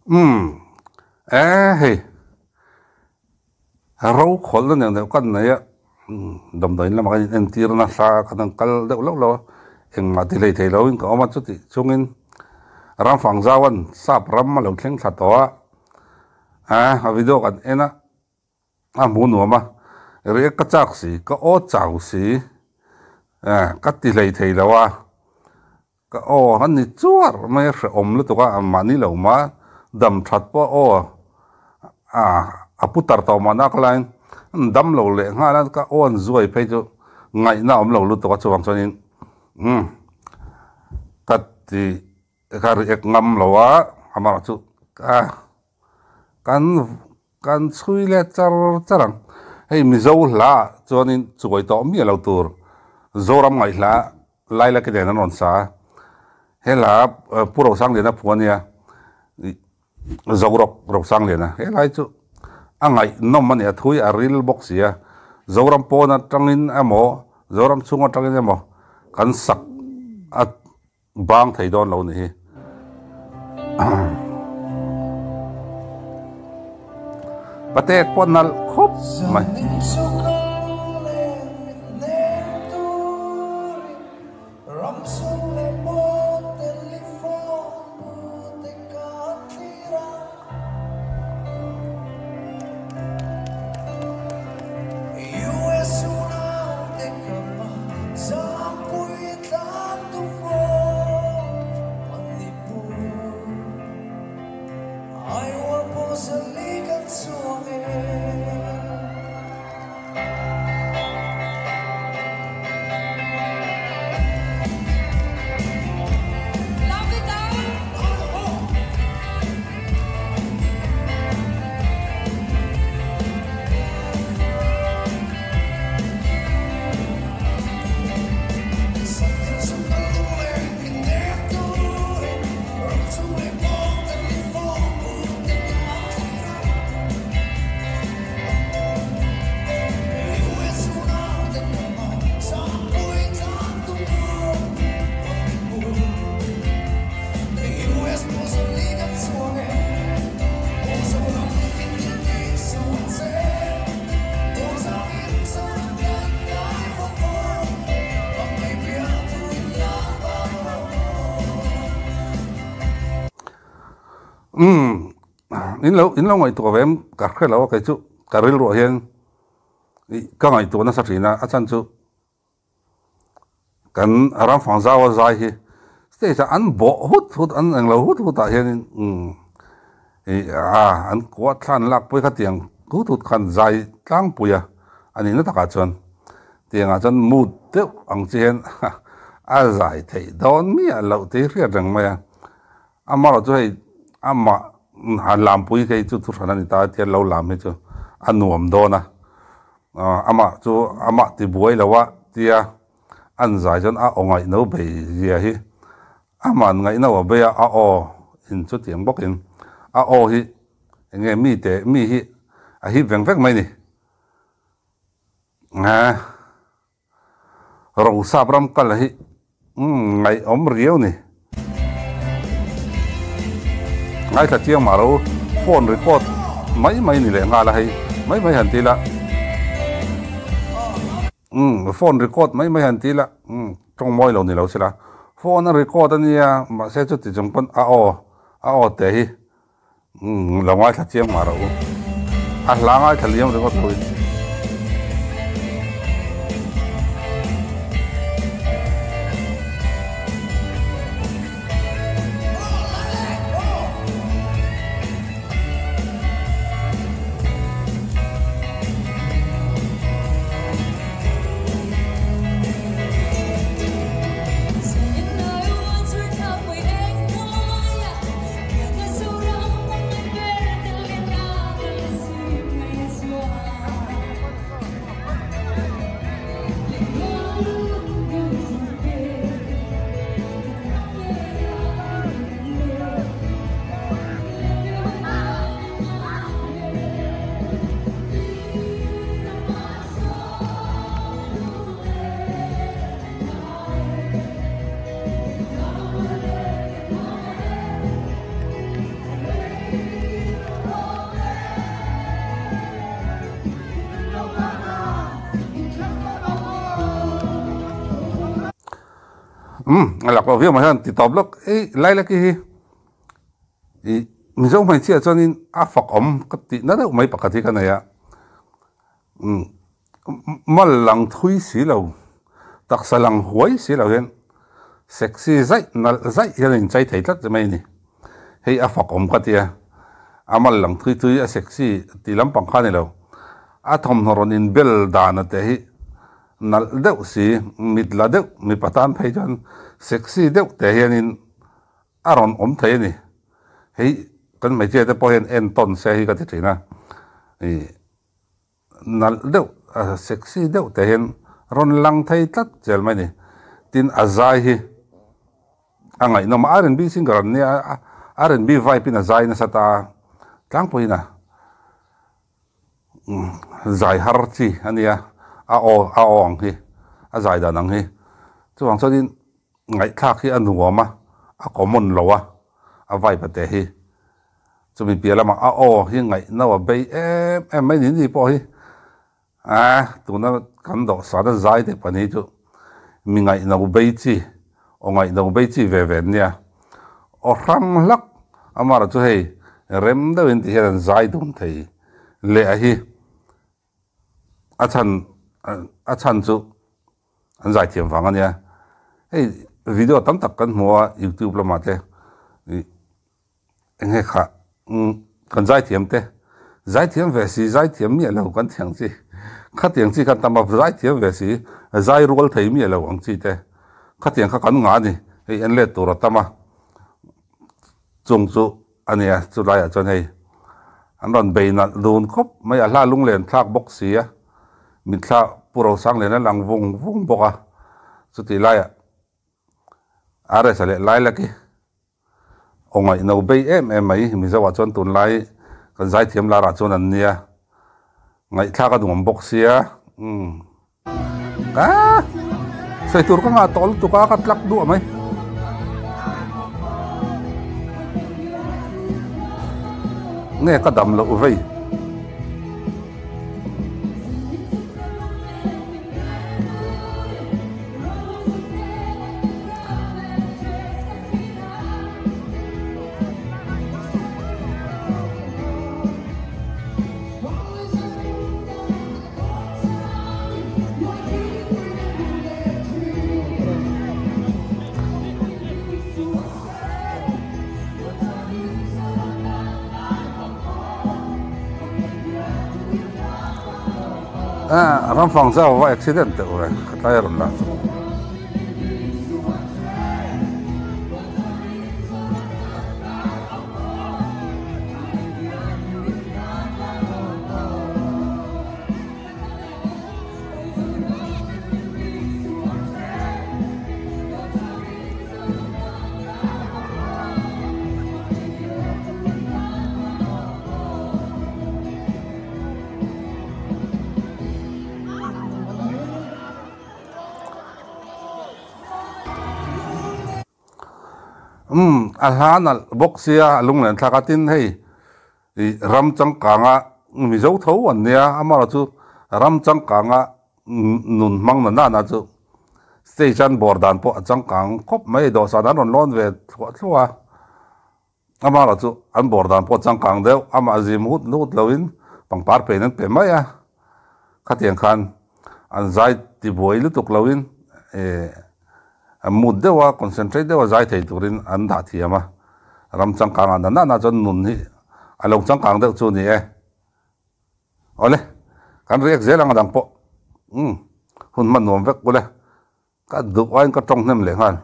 Umm e hei ro khawlh na neuh neuh kan nei a, damdawiin lamah kan in entir nasa kan han kal deuh loh loh a, engmah ti hlei thei loin ka awm a, chutih chungin Ramfang Zauan sap ram a lo thleng thla tawh a, a video kan en a. A hmu nuam a, riak ka chak si, ka aw chau si, eh ka ti hlei thei lo a, ka aw a ni chuar mai a hrehawm lutuk a, mahni lo mah dam that pawh aw a pu tar tawh mahna ka laiin an dam lo leh nghal a, ka aw an zuai phei chu ngaihna a awm lo lutuk a, chuvang chuanin umm ka ti ka riak ngam lo a, amaherawhchu ka kan. Kan chhui leh char char ang. Hei Mizo hla ah chuanin chuai tawh miah lo tur Zoram ngaihhla Lailaki nen an rawn sa a. He hla Pu Rosangliana phu a nia, Zorawk Rosangliana. He lai chu a ngaihnawm a ni, a thui a ril bawk si a. Zoram pawn atangin emaw, Zoram chhung atangin emaw kan sak a Bang thei dawn lo nih hi. Patek pawh nalh khawp mai. Umm in lo in lo ngaihtuah ve em ka hre lo a kei chu ka rilruah hian ih ka ngaihtuah nasa thin a a chhan chu Kan ramfang zau a zai hi stage ah an bawh hut hut an englo hut hut ah hianin umm ih a an kuah thla an lak pui kha tiang hut hut khan zai tlangpui a a nihna takah chuan tiangah chuan mood deuh ang chi hian a zai theih dawn miah loh tih hriat reng mai a amaherawh chu hei amah han lampui phei chu thuhran a ni ta tia lo lam hi chu a nuam dawn a. Amah chu amah ti buai lo a tia an zai chuan a aw ngaihno bei zia hi aman ngaihno a bei a, a aw in chutiang bawkin a aw hi eng nge mi te mi hi a hip veng vek mai ni. Rosap ram kal hi ngaihawm riau ni. Ngaithla chiang mah lo phone record mai mai ni leh nghal a hei mai mai han ti la umm phone record mai mai han ti la umm tawng mawi lo ni lo sela phone a record a nia mahse chuti chung pawn a aw a aw te hi Umm lo ngaithla chiang mah rawh u. A hla ngaithla liam ringawt lo in. Umm a lak loh viau mai hian ti tawp lawk ei lai laki hi ih Mizo hmeichhia chuanin a fak awm ka tih na deuh mai pakhat hi ka nei a umm mal lang thui si lo taksa lang huai si lo hian sexy zaih nalh zaih hian a inchei thei tlat mai a ni hei a fak awm ka tia a mal lang thui thui a sexy tih lampang kha a ni lo a thawmhnaw rawn inbel dan a te hi. Nalh deuh si, mit la deuh mipa tan phei chuan sexy deuh teh hianin a rawn awm thei a ni. Hei kan hmeichhia te pawh hian entawn se hi ka ti thin a, ih nalh deuh sexy deuh teh hian rawn lang thei tlat zel mai a ni. Tin a zai hi a ngaihnawm a, R&B singer an nia a, R&B vibe in a zai nasa ta tlangpuiin a. Zai har chi a nia, a aw a aw ang hi, a zai dan ang hi. Chuvang chuanin ngaihthlak hi a nuam a, a common lo a, a vibe a te hi. Chumi piah lamah a aw hi ngaihno a bei em em mai ni ni pawh hi a tuna kan dawhsan a zai te pahnih chu mi ngaihno bei chi, aw ngaihno bei chi ve ve an nia. Aw hrang hlak amaherawh chu hei rem deuhin ti hian an zai dun thei leh a hi a chhan a chhan chu an zai thiam vang a nia. Hei video tam tak kan hmu a youtube lamah te ih eng nge kha umm kan zai thiam te zai thiam ve si zai thiam miah lo kan thiang chi khatiang chi khan tam a zai thiam ve si zai rual thei miah lo ang chi te khatiang kha kan ngah a ni hei en let tur a tam a chung chu a nia chulaiah chuan hei an rawn bei nalh dun khawp mai a hla lunglen thlak bawk si a mitthla pu Rosanglian a lang vung vung bawk a chutih laiah RS a leh Lilac hi aw ngaihno bei em em mai Mizo ah chuan tunlai kan zaithiam lar ah chuan an nia ngaihthlak a nuam bawk sia umm ah sawi tur ka ngah tawh lutuk a ka tlak duah mai. Nge ka dam loh vei. Ramfang zau va accident deuh ve khatlai a rawn la chu. Umm a hla nalh bawk sia a lunglen thlak a tin hei ih ram changkanga Mizo tho an nia amaherawhchu ram changkanga nun hmang na nana chu stage an bawr dan pawh a changkang khawp mai dawhsan an rawn lawn ve thluah thluah a amaherawh chu an bawr dan pawh a changkang deuh amah zim hut hut loin pangpar pein an pe mai a khatiang khan an zai ti buai lutuk loin eh mut deuh a concentrate deuh a zai thei turin an dah thiam a ram changkang ah na nana chuan nun hi a lo changkang deuh chu a ni e. Awle, kan riak zel ang a dang pawh. Umm, hun hman nuam vek ule. Ka duh aiin ka tawng hnem leh nghal.